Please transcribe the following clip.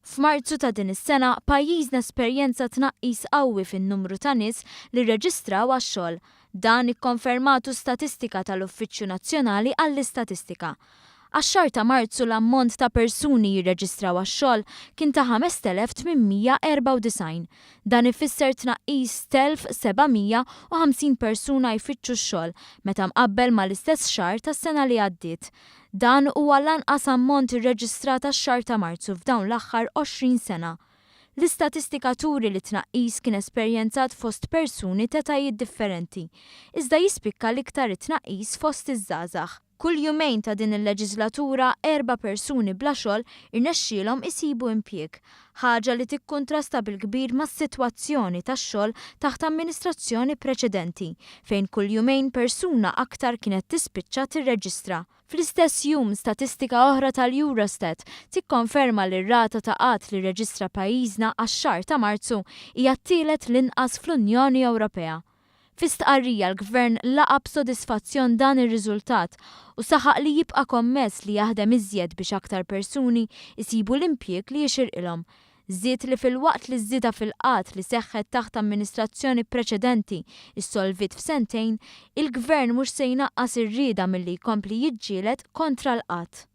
F'Marzu ta' din is-sena, pajjiżna esperjenza tnaqqis qawwi fin-numru ta' nies li rreġistraw għax-xogħol. Dan ikkonfermatu statistika tal-Uffiċċju Nazzjonali għall-Istatistika. Għax-xahar ta' Marzu l-ammont ta' persuni jirreġistraw għax-xogħol kien ta' 5,894. Dan ifisser tnaqqis t'1,750 persuna jfittxu x-xogħol meta mqabbel mal-istess xahar tas-sena li għaddiet. Dan huwa l-anqas ammont irreġistrat għax-xahar ta' Marzu f'dawn l-aħħar 20 sena. L-istatistika turi li tnaqqis kien esperjenzat fost persuni t'etajiet differenti, iżda jispikka l-iktar it-tnaqqis fost iż-żgħażagħ. Kull jumejn ta' din il-leġislatura erba' persuni bla xogħol irnexxielhom isibu impjieg, ħaġa li tikkuntrasta bil-kbir mas-sitwazzjoni tax-xogħol taħt amministrazzjoni preċedenti, fejn kull jumejn persuna aktar kienet tispiċċa tirreġistra. Fl-istess jum, statistika oħra tal-Eurostat tikkonferma li r-rata ta' qgħad li rreġistra pajjiżna għax-xahar ta' Marzu hija t-tielet l-inqas fl-Unjoni Ewropea. Fi stqarrija l-Gvern laqa' b'sodisfazzjon dan ir-riżultat u saħaq li jibqa' kommess li jaħdem iżjed biex aktar persuni jsibu l-impjieg li jixirqilhom. Żied li filwaqt li ż-żieda fil-qgħad li seħħet taħt amministrazzjoni preċedenti ssolviet f'sentejn, il-Gvern mhux se jnaqqas ir-rieda milli jkompli jiġġieled kontra l-qgħad.